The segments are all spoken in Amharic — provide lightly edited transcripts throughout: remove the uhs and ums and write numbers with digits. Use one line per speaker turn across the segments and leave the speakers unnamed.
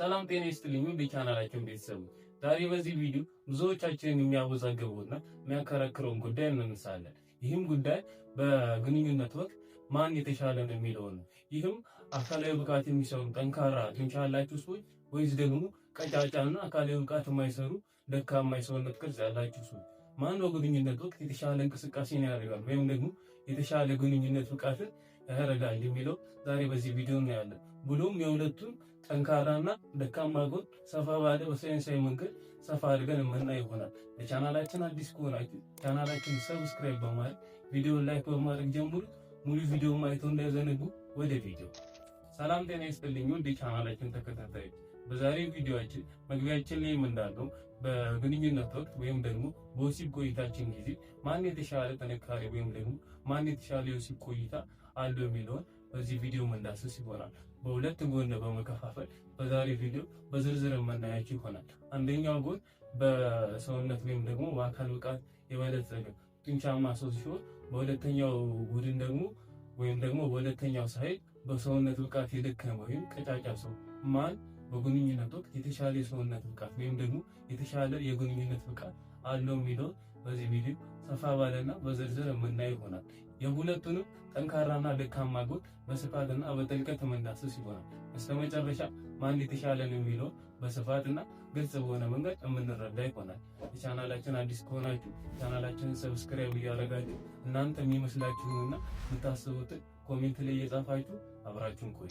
ሰላም ጤና ይስጥልኝ ውድ የቻናላችን ቤተሰቦች፣ ዛሬ በዚህ ቪዲዮ ብዙዎቻችንን የሚያወዛግበውና የሚያከራክረውን ጉዳይ እናነሳለን። ይህም ጉዳይ በግንኙነት ወቅት ማን የተሻለ ነው የሚለው ነው። ይህም አካላዊ ብቃት የሚሰሩ ጠንካራ ጡንቻ ያላቸው ሰዎች ወይስ ደግሞ ቀጫጫና አካላዊ ብቃት የማይሰሩ ደካማ የሰውነት ቅርጽ ያላቸው ሰዎች፣ ማን በግንኙነት ወቅት የተሻለ እንቅስቃሴን ያደርጋል ወይም ደግሞ የተሻለ ግንኙነት ብቃትን ያደርጋል የሚለው ዛሬ በዚህ ቪዲዮ እናያለን። ብሎም የሁለቱን ጠንካራና ደካማ ጎን ሰፋ ባለ በሳይንሳዊ መንገድ ሰፋ አድርገን የምናይ ይሆናል። ለቻናላችን አዲስ ከሆናችሁ ቻናላችን subscribe በማድረግ ቪዲዮን like በማድረግ ጀምሩ። ሙሉ ቪዲዮ ማየት እንዳይዘነጉ። ወደ ቪዲዮ። ሰላም ጤና ይስጥልኝ ውድ የቻናላችን ተከታታዮች፣ በዛሬው ቪዲዮአችን መግቢያችን ላይ እንዳልነው በግንኙነት ወቅት ወይም ደግሞ በወሲብ ቆይታችን ጊዜ ማን የተሻለ ጥንካሬ ወይም ደግሞ ማን የተሻለ የወሲብ ቆይታ አለው የሚለውን በዚህ ቪዲዮ የምንዳስስ ይሆናል። በሁለት ጎን በመከፋፈል በዛሬው ቪዲዮ በዝርዝር የምናያቸው ይሆናል። አንደኛው ጎን በሰውነት ወይም ደግሞ በአካል ብቃት የበለጸገ ጡንቻማ ሰው ሲሆን፣ በሁለተኛው ቡድን ደግሞ ወይም ደግሞ በሁለተኛው side በሰውነት ብቃት የደከመ ወይም ቀጫጫ ሰው ማን በግንኙነት ወቅት የተሻለ የሰውነት ብቃት ወይም ደግሞ የተሻለ የግንኙነት ብቃት አለው የሚለውን በዚህ ቪዲዮ ሰፋ ባለና በዝርዝር የምናየው ይሆናል። የሁለቱንም ጠንካራና ደካማ ጎን በስፋትና በጥልቀት የምንዳስስ ይሆናል። በስተመጨረሻ ማን የተሻለ ነው የሚለውን በስፋትና ግልጽ በሆነ መንገድ የምንረዳ ይሆናል። የቻናላችን አዲስ ከሆናችሁ ቻናላችንን subscribe እያደረጋችሁ እናንተ የሚመስላችሁንና የምታስቡትን comment ላይ እየጻፋችሁ አብራችሁን ቆዩ።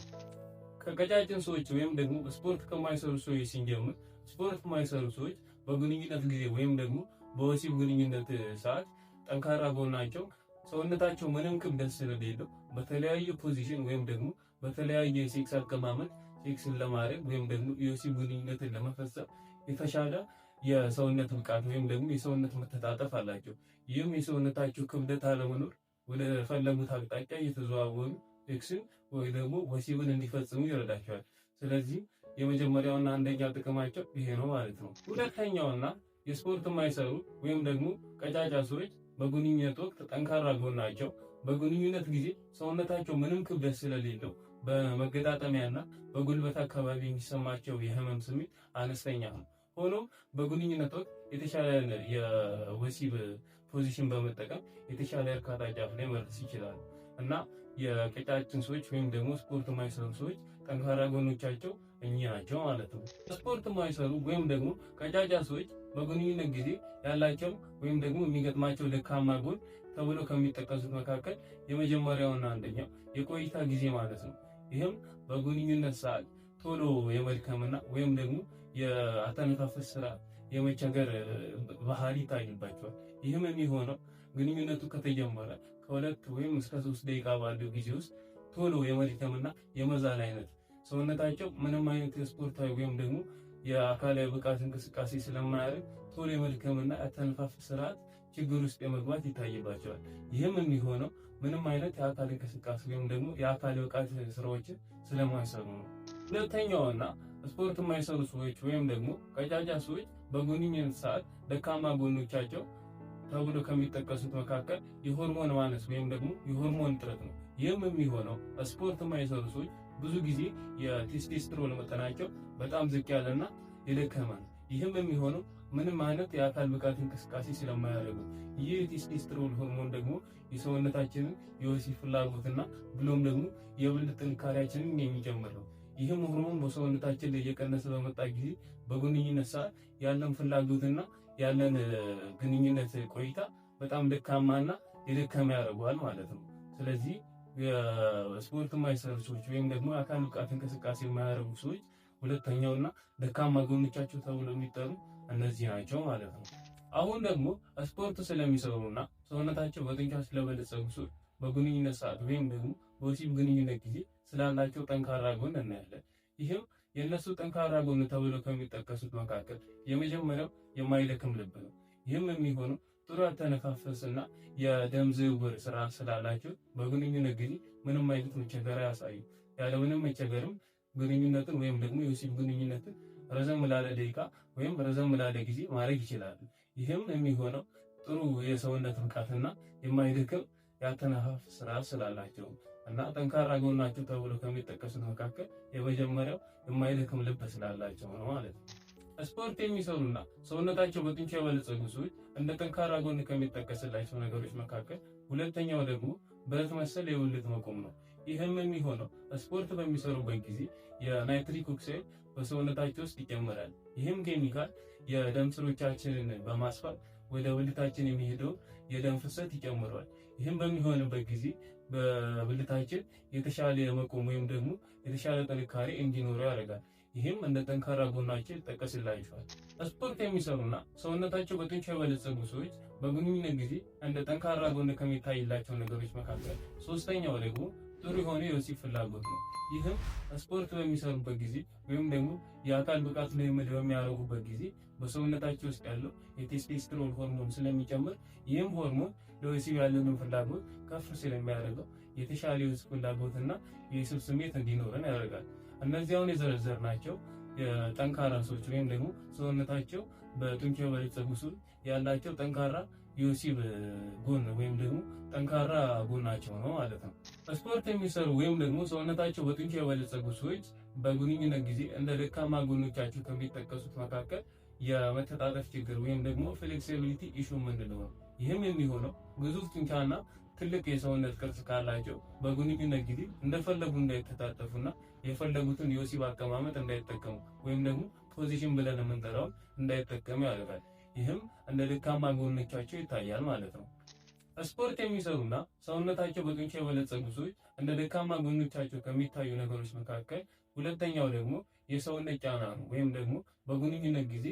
ከቀጫጭን ሰዎች ወይም ደግሞ ስፖርት ከማይሰሩ ሰዎች ስንጀምር፣ ስፖርት የማይሰሩ ሰዎች በግንኙነት ጊዜ ወይም ደግሞ በወሲብ ግንኙነት ሰዓት ጠንካራ ጎናቸው ሰውነታቸው ምንም ክብደት ስለሌለው በተለያየ position ወይም ደግሞ በተለያየ የሴክስ አቀማመጥ ሴክስን ለማድረግ ወይም ደግሞ የወሲብ ግንኙነትን ለመፈጸም የተሻለ የሰውነት ብቃት ወይም ደግሞ የሰውነት መተጣጠፍ አላቸው። ይህም የሰውነታቸው ክብደት አለመኖር ወደ ፈለጉት አቅጣጫ እየተዘዋወሩ ሴክስን ወይ ደግሞ ወሲብን እንዲፈጽሙ ይረዳቸዋል። ስለዚህ የመጀመሪያውና አንደኛው ጥቅማቸው ይሄ ነው ማለት ነው። ሁለተኛውና የስፖርት የማይሰሩ ወይም ደግሞ ቀጫጫ ሰዎች በግንኙነት ወቅት ጠንካራ ጎናቸው በግንኙነት ጊዜ ሰውነታቸው ምንም ክብደት ስለሌለው በመገጣጠሚያና በጉልበት አካባቢ የሚሰማቸው የህመም ስሜት አነስተኛ ነው። ሆኖም በግንኙነት ወቅት የተሻለ የወሲብ position በመጠቀም የተሻለ እርካታ ጫፍ ላይ መድረስ ይችላሉ እና የቀጫጭን ሰዎች ወይም ደግሞ ስፖርት የማይሰሩ ሰዎች ጠንካራ ጎኖቻቸው እኚህ ናቸው ማለት ነው። ስፖርት የማይሰሩ ወይም ደግሞ ቀጫጫ ሰዎች በግንኙነት ጊዜ ያላቸው ወይም ደግሞ የሚገጥማቸው ደካማ ጎን ተብሎ ከሚጠቀሱት መካከል የመጀመሪያውና አንደኛው የቆይታ ጊዜ ማለት ነው። ይህም በግንኙነት ሰዓት ቶሎ የመድከምና ወይም ደግሞ የአተነፋፈስ ስራ የመቸገር ባህሪ ይታይባቸዋል። ይህም የሚሆነው ግንኙነቱ ከተጀመረ ከ2 ወይም እስከ 3 ደቂቃ ባለው ጊዜ ውስጥ ቶሎ የመድከምና የመዛል አይነት ሰውነታቸው ምንም አይነት የስፖርታዊ ወይም ደግሞ የአካላዊ ብቃት እንቅስቃሴ ስለማያደርግ ቶሎ የመድከምና የአተነፋፈስ ስርዓት ችግር ውስጥ የመግባት ይታይባቸዋል። ይህም የሚሆነው ምንም አይነት የአካል እንቅስቃሴ ወይም ደግሞ የአካል ብቃት ስራዎችን ስለማይሰሩ ነው። ሁለተኛውና ስፖርት የማይሰሩ ሰዎች ወይም ደግሞ ቀጫጫ ሰዎች በግንኙነት ሰዓት ደካማ ጎኖቻቸው ተብሎ ከሚጠቀሱት መካከል የሆርሞን ማነስ ወይም ደግሞ የሆርሞን እጥረት ነው። ይህም የሚሆነው ስፖርት የማይሰሩ ሰዎች ብዙ ጊዜ የቴስቴስትሮን መጠናቸው በጣም ዝቅ ያለና የደከመ ነው። ይህም የሚሆነው ምንም አይነት የአካል ብቃት እንቅስቃሴ ስለማያደርጉ። ይህ የቴስቴስትሮን ሆርሞን ደግሞ የሰውነታችንን የወሲብ ፍላጎትና ብሎም ደግሞ የብልት ጥንካሬያችንን የሚጨምር ነው። ይህም ሆርሞን በሰውነታችን ላይ እየቀነሰ በመጣ ጊዜ በግንኙነት ሰዓት ያለን ፍላጎትና ያለን ግንኙነት ቆይታ በጣም ደካማና የደከመ ያደርገዋል ማለት ነው። ስለዚህ የስፖርት የማይሰሩ ሰዎች ወይም ደግሞ የአካል ብቃት እንቅስቃሴ የማያደርጉ ሰዎች ሁለተኛውና ደካማ ጎኖቻቸው ተብሎ የሚጠሩ እነዚህ ናቸው ማለት ነው። አሁን ደግሞ ስፖርት ስለሚሰሩና ሰውነታቸው በጡንቻ ስለበለጸጉ ሰዎች በግንኙነት ሰዓት ወይም ደግሞ በወሲብ ግንኙነት ጊዜ ስላላቸው ጠንካራ ጎን እናያለን። ይህም የእነሱ ጠንካራ ጎን ተብሎ ከሚጠቀሱት መካከል የመጀመሪያው የማይደክም ልብ ነው። ይህም የሚሆነው ጥሩ ያተነፋፈስና የደም ዝውውር ስርዓት ስላላቸው በግንኙነት ጊዜ ምንም አይነት መቸገር አያሳዩም። ያለምንም መቸገርም ግንኙነትን ወይም ደግሞ የወሲብ ግንኙነትን ረዘም ላለ ደቂቃ ወይም ረዘም ላለ ጊዜ ማድረግ ይችላሉ። ይህም የሚሆነው ጥሩ የሰውነት ብቃትና የማይደክም የአተነፋፈስ ስርዓት ስላላቸው እና ጠንካራ ጎናቸው ተብሎ ከሚጠቀሱት መካከል የመጀመሪያው የማይደክም ልብ ስላላቸው ነው ማለት ነው። ስፖርት የሚሰሩና ሰውነታቸው በጡንቻ የበለጸጉ ሰዎች እንደ ጠንካራ ጎን ከሚጠቀስላቸው ነገሮች መካከል ሁለተኛው ደግሞ ብረት መሰል የብልት መቆም ነው። ይህም የሚሆነው ስፖርት በሚሰሩበት ጊዜ የ nitric oxide በሰውነታቸው ውስጥ ይጨምራል። ይህም ኬሚካል የደም ስሮቻችንን በማስፋት ወደ ብልታችን የሚሄደው የደም ፍሰት ይጨምረዋል። ይህም በሚሆንበት ጊዜ በብልታችን የተሻለ የመቆም ወይም ደግሞ የተሻለ ጥንካሬ እንዲኖረው ያደርጋል። ይህም እንደ ጠንካራ ጎናቸው ይጠቀስላቸዋል። ስፖርት የሚሰሩና ሰውነታቸው በጡንቻ የበለጸጉ ሰዎች በግንኙነት ጊዜ እንደ ጠንካራ ጎን ከሚታይላቸው ነገሮች መካከል ሶስተኛው ደግሞ ጥሩ የሆነ የወሲብ ፍላጎት ነው። ይህም ስፖርት በሚሰሩበት ጊዜ ወይም ደግሞ የአካል ብቃት ልምምድ በሚያደርጉበት ጊዜ በሰውነታቸው ውስጥ ያለው የቴስቴስትሮን ሆርሞን ስለሚጨምር ይህም ሆርሞን ለወሲብ ያለንን ፍላጎት ከፍ ስለሚያደርገው የተሻለ የወሲብ ፍላጎትና የወሲብ ስሜት እንዲኖረን ያደርጋል። እነዚያውን የዘረዘርናቸው የጠንካራ ሰዎች ወይም ደግሞ ሰውነታቸው በጡንቻ የበለጸጉ ሰዎች ያላቸው ጠንካራ የወሲብ ጎን ወይም ደግሞ ጠንካራ ጎናቸው ነው ማለት ነው። ስፖርት የሚሰሩ ወይም ደግሞ ሰውነታቸው በጡንቻ የበለጸጉ ሰዎች በግንኙነት ጊዜ እንደ ደካማ ጎኖቻቸው ከሚጠቀሱት መካከል የመተጣጠፍ ችግር ወይም ደግሞ flexibility issue የምንለው ነው። ይህም የሚሆነው ግዙፍ ጡንቻና ትልቅ የሰውነት ቅርጽ ካላቸው በግንኙነት ጊዜ እንደፈለጉ እንዳይተጣጠፉና የፈለጉትን የወሲብ አቀማመጥ እንዳይጠቀሙ ወይም ደግሞ position ብለን የምንጠራውን እንዳይጠቀሙ ያደርጋል። ይህም እንደ ደካማ ጎኖቻቸው ይታያል ማለት ነው። ስፖርት የሚሰሩና ሰውነታቸው በጡንቻ የበለጸጉ ሰዎች እንደ ደካማ ጎኖቻቸው ከሚታዩ ነገሮች መካከል ሁለተኛው ደግሞ የሰውነት ጫና ነው፣ ወይም ደግሞ በግንኙነት ጊዜ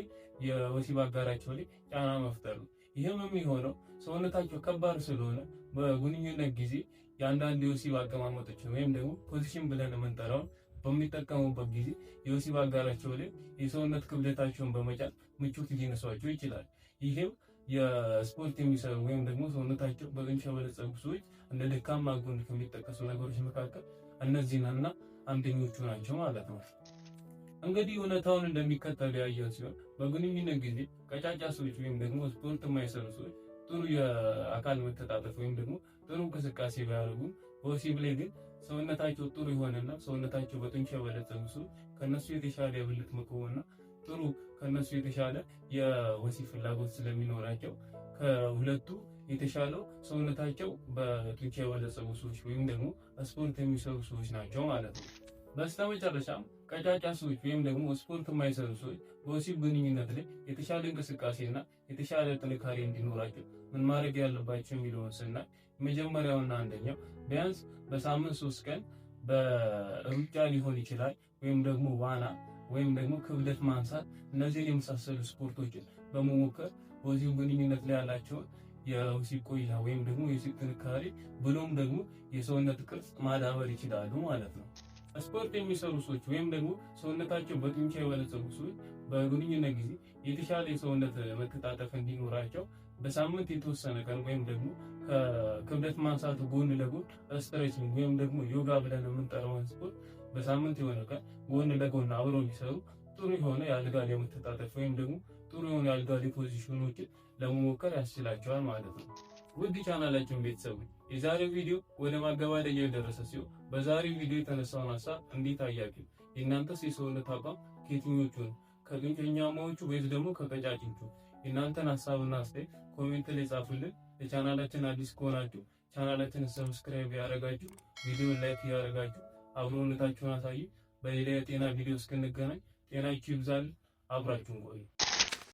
የወሲብ አጋራቸው ላይ ጫና መፍጠር ነው። ይህም የሚሆነው ሰውነታቸው ከባድ ስለሆነ በግንኙነት ጊዜ የአንዳንድ የወሲብ አቀማመጦችን ወይም ደግሞ position ብለን የምንጠራውን በሚጠቀሙበት ጊዜ የወሲብ አጋራቸው ላይ የሰውነት ክብደታቸውን በመጫን ምቾት ሊነሷቸው ይችላል። ይህም የስፖርት የሚሰሩ ወይም ደግሞ ሰውነታቸው በጡንቻ የበለጸጉ ሰዎች እንደ ደካማ ጎን ከሚጠቀሱ ነገሮች መካከል እነዚህና አንደኞቹ ናቸው ማለት ነው። እንግዲህ እውነታውን እንደሚከተሉ ያየን ሲሆን በግንኙነት ጊዜ ቀጫጫ ሰዎች ወይም ደግሞ ስፖርት የማይሰሩ ሰዎች ጥሩ የአካል መተጣጠፍ ወይም ደግሞ ጥሩ እንቅስቃሴ ቢያደርጉም በወሲብ ላይ ግን ሰውነታቸው ጥሩ የሆነና ሰውነታቸው በጡንቻ የበለጸጉ ሰዎች ከነሱ የተሻለ የብልት መቆምና ጥሩ ከነሱ የተሻለ የወሲብ ፍላጎት ስለሚኖራቸው ከሁለቱ የተሻለው ሰውነታቸው በጡንቻ የበለጸጉ ሰዎች ወይም ደግሞ ስፖርት የሚሰሩ ሰዎች ናቸው ማለት ነው። በስተመጨረሻም ቀጫጫ ሰዎች ወይም ደግሞ ስፖርት የማይሰሩ ሰዎች በወሲብ ግንኙነት ላይ የተሻለ እንቅስቃሴና የተሻለ ጥንካሬ እንዲኖራቸው ምን ማድረግ ያለባቸው የሚለውን ስናይ መጀመሪያውና አንደኛው ቢያንስ በሳምንት 3 ቀን በሩጫ ሊሆን ይችላል ወይም ደግሞ ዋና ወይም ደግሞ ክብደት ማንሳት፣ እነዚህን የመሳሰሉ ስፖርቶችን በመሞከር በወሲብ ግንኙነት ላይ ያላቸውን የወሲብ ቆይታ ወይም ደግሞ የወሲብ ጥንካሬ ብሎም ደግሞ የሰውነት ቅርጽ ማዳበር ይችላሉ ማለት ነው። ስፖርት የሚሰሩ ሰዎች ወይም ደግሞ ሰውነታቸው በጡንቻ የበለጸጉ ሰዎች በግንኙነት ጊዜ የተሻለ የሰውነት መተጣጠፍ እንዲኖራቸው በሳምንት የተወሰነ ቀን ወይም ደግሞ ከክብደት ማንሳቱ ጎን ለጎን stretching ወይም ደግሞ ዮጋ ብለን የምንጠራውን ስፖርት በሳምንት የሆነ ቀን ጎን ለጎን አብረው ቢሰሩ ጥሩ የሆነ የአልጋ ላይ መተጣጠፍ ወይም ደግሞ ጥሩ የሆነ የአልጋ ላይ position ኦችን ለመሞከር ያስችላቸዋል ማለት ነው። ውድ ቻናላችን ቤተሰቦች የዛሬው ቪዲዮ ወደ ማገባደጃው የደረሰ ሲሆን በዛሬው ቪዲዮ የተነሳውን ሀሳብ እንዴት አያችሁ? የእናንተስ የሰውነት አቋም ከየትኞቹ ነው? ከጡንቸኛማዎቹ ወይስ ደግሞ ከቀጫጭኖቹ? የእናንተን ሀሳብና አስተያየት comment ላይ ጻፉልን። ለቻናላችን አዲስ ከሆናችሁ ቻናላችንን subscribe ያደረጋችሁ፣ ቪዲዮን like ያደረጋችሁ አብሮነታችሁን አሳዩ። በሌላ የጤና ቪዲዮ እስክንገናኝ ጤናችሁ ይብዛል። አብራችሁን ቆዩ።